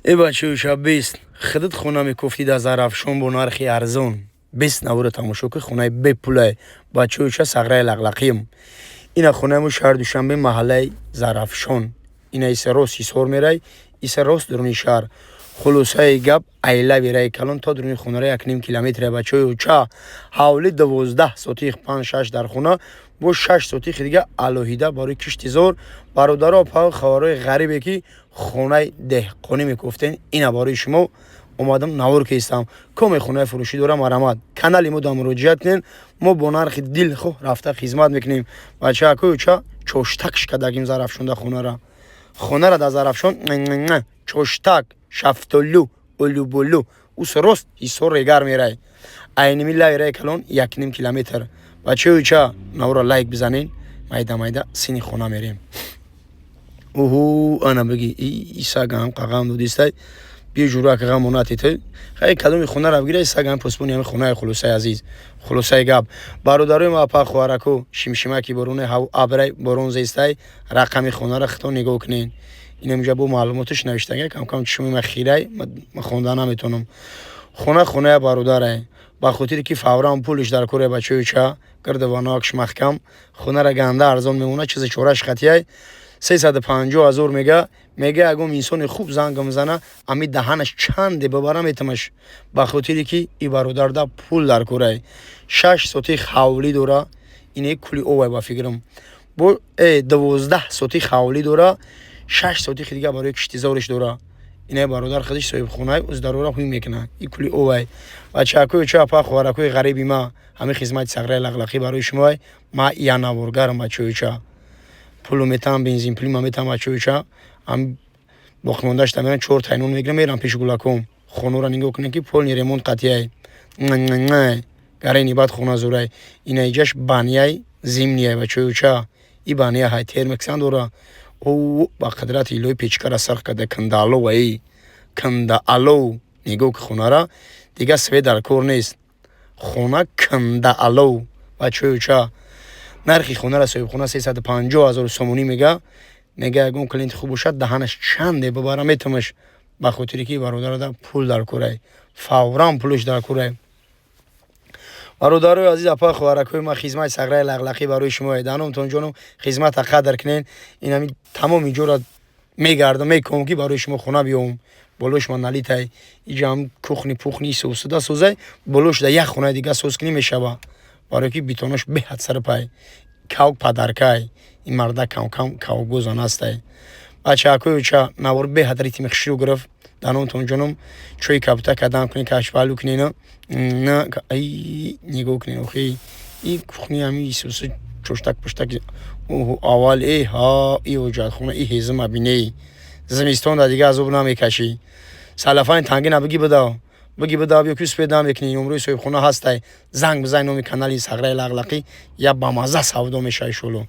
Э, бачаёша, бест худат хона мекуфтӣ дар Зарафшон бо нархи арзон. Бест навора тамошо ки, хонаи бепулай, бачаёша, сағраи лақлақием. Ина хонаи мо, шаҳри Душанбе, маҳаллаи Зарафшон. Ина иса рост Ҳисор мерай, иса рост дуруни шаҳр. Хулосаи гап, айлави раи калон то дуруни хонара 1,5 километре, бачаёча. Ҳавли 12 сотих, панҷ, шаш дар хона, бо 6 сотихи дига алоҳида барои киштизор. Бародаро, апа, хабарҳои ғарибе ки хонаи деҳқонӣ мекуфтен, ина барои шумо омадам, навор кестам. Коме хонаи фурӯшӣ дорам, марҳамат, канали мо да муроҷиат кунен. Мо бо нархи дилхоҳ рафта хизмат мекунем. Бачаакоюча, чоштакш кардагим Зарафшонда хонара. Хонара дар Зарафшон чоштак, шафтолу, олуболу, ус рост Ҳисор регар мерай, айними лави раи калон 1,5 километр. Бачаюча, навора лайк бизанен. Майда майда сини хона мерем. Уҳу, ана биги, исагам қағам додистай, биё ҷурака ғамонати ту. Хай, кадоми хонара бигира, исагам посбони ҳами хонаи. Хулосаи азиз, хулосаи гап, бародарои ма, апа, хоҳараку, шимшимаки борони абрай, борон зестай. Рақами хонара хито нигоҳ кунен. Инамҷа бо маълумоташ навиштага. Камкам чишми ма хирай, ма хонда наметонам. Хона хонаи бародарай, ба хотире ки фавран пулиш дар кори, бачаёча, гирдаванакш маҳкам. Хонара ганда арзон мемонад, чизи чораш хатияй, 350 000 мега. Мега, ягон инсони хуб зангам зана, ами даҳанаш чанде бибара, метамаш, ба хотире ки и бародарда пул дар корай. 6 сотих ҳавлӣ дора, ине кули овай, ба фикрам, бо 12 сотих ҳавлӣ дора, 6 сотихи дига барои киштизориш дора. Ине бародар худиш соҳибхонаи уз дарора ҳуй мекунад, и кули овай. Бачаакои ча, апа, хоҳаракои ғариби ма, ҳамин хизмати сағраи лақлақӣ барои шумоай. Ма янаворгарам, бачаёча, пулу метаҳам, бензин пулима метаҳам, бачаёча. Ҳам боқимондаашта мерам, чор тайнон мегирам, мерам пеши гулаком. Хонаро нигоҳ кунем, ки полный ремонт қатъияй, гарени баъд хона зурай. Ина иҷаш баняй зимняй, бачаёча, и баня ҳай термексан дора. О, ба қудрати илоҳӣ, печкара сарх карда, кандаало ваи кандаало. Нигоҳ ки, хонара дига свет дар кор нест, хона кандаало, бачаёча. Нархи хонара соҳибхона 350 000 сомонӣ мега. Мега, ягон клиенти хуб бошад, даҳанаш чанде бибара, метамаш, ба хотире ки бародарада пул дар корай, фавран пулш дар корай. Бародарои азиз, апа, хоҳаракҳои ма, хизмати сағраи лақлақӣ барои шумо. Даномтон ҷоном, хизмата қадр кунен. Инами тамоми ҷора мегардам, мекунам, ки барои шумо хона биёвам. Болош ма налитай, иҷам кухни пухни сосуда созай, болош да як хонаи дига соз кунӣ мешава, барое ки битонош беҳад сарпай кавк падаркай. Ин марда камкам кавкгузан ҳастай. Бачаакоюча, навор беҳад ритми хушрӯ гирифт. Даномтон ҷоном, чои кабута кадан кунед, кашпалу кунена, нигоҳ кунед. Охи, и кухни ҳами исуси чоштак пуштак аввал. Э ҳа, и ҳоҷатхона, и ҳезима биней. Зимистон да дига азоб намекашӣ. Салафани тангина биги буда, биги буда, биё ки успед намекунӣ. Умрои соҳибхона ҳастай, занг бизан, номи канали сағраи лақлақӣ, я бамаза савдо мешавӣ шоло.